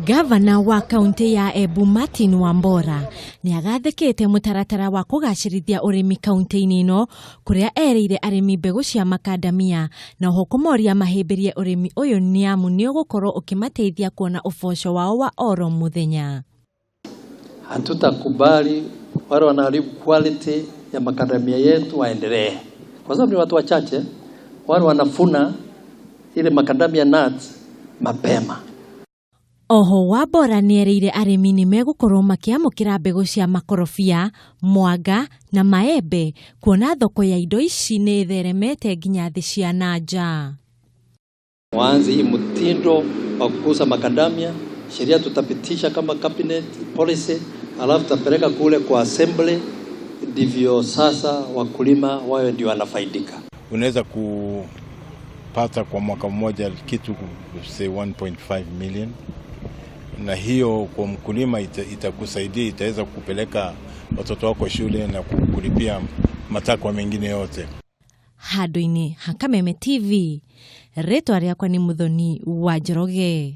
Gavana wa kaunti ya Embu Martin Wambora nĩ agathĩkĩte mũtaratara wa kũgacĩrithia ũrĩmi kaunti-inĩ ĩno, kũrĩa erĩire arĩmi mbegũ cia makandamia na oho kũmoria mahĩmbĩrie ũrĩmi ũyũ nĩamu nĩ ũgũkorwo ũkĩmateithia kuona ũboco wao wa oro mũthenya. Hatutakubali wale wanaharibu quality ya makadamia yetu waendelee, kwa sababu ni watu wachache wale wanafuna ile makadamia nuts mapema. Oho Wambora nĩerĩire arĩmi nĩ megũkorwo makĩamũkĩra mbegũ cia makorobia, mwanga na maembe, kuona thoko ya indo ici nĩ ĩtheremete nginya thĩ cia na nja. Waanze hii mtindo wa kukuza makadamia. Sheria tutapitisha kama cabinet policy, alafu tutapeleka kule kwa assembly, ndivyo sasa wakulima wawe ndio wanafaidika. Unaweza kupata kwa mwaka mmoja kitu say 1.5 million, na hiyo kwa mkulima itakusaidia, itaweza kupeleka watoto wako shule na kulipia matakwa mengine yote. Handũ-inĩ ha Kameme TV, rĩtwa rĩakwa nĩ Muthoni wa Njoroge.